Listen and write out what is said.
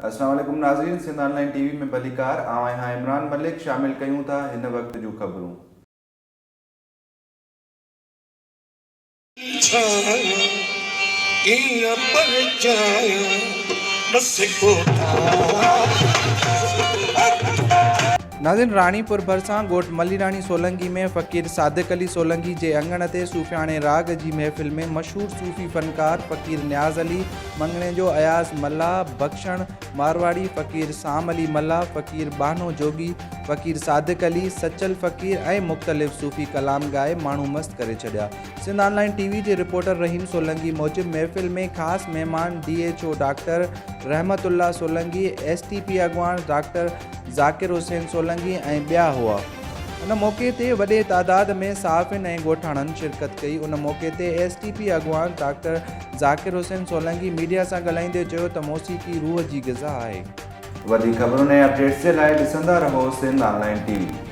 السلام عليڪم ناظرين سنڌ آن لائين ٽي وي ۾ ڀليڪار آئون آهيان عمران ملڪ شامل ڪيون ٿا هن وقت جون خبرون. ڇايان ڪيئن پرچايان بس ڪو ناظرين راڻيپور ڀرسان ڳوٺ مليراڻي سولنگي ۾ فقير صادق علي سولنگي جي اڱڻ تي صوفياڻي راڳ جي محفل ۾ مشهور صوفي فنڪار فقير نياز علي مڱڻيجو، اياز ملاح، بخشڻ مارواڙي، فقير سام علي ملاح، فقير ٻانهو جوڳي، فقير صادق علي، سچل فقير ۽ مختلف صوفي ڪلام ڳائي ماڻهو مست ڪري ڇڏيا. سنڌ آن لائين ٽي وي جي رپورٽر رحيم سولنگي موجب محفل ۾ خاص مهمان D H O doctor Rahmat Ullah Solangi, S T P اڳواڻ ڊاڪٽر ذاڪر حسين سولنگي ۽ ٻيا هئا. ان موقعي تي وڏي تعداد ۾ صحافين ۽ ڳوٺاڻن شرڪت ڪئي. ان موقعي تي ايس ٽي پي اڳواڻ ڊاڪٽر ذاڪر حسين سولنگي ميڊيا سان ڳالهائيندي چيو ته موسيقي روح جي غذا آهي. وڌيڪ خبرن ۽ اپڊيٽس جي لاء ڏسندا رهو سنڌ آن لائين ٽي وي.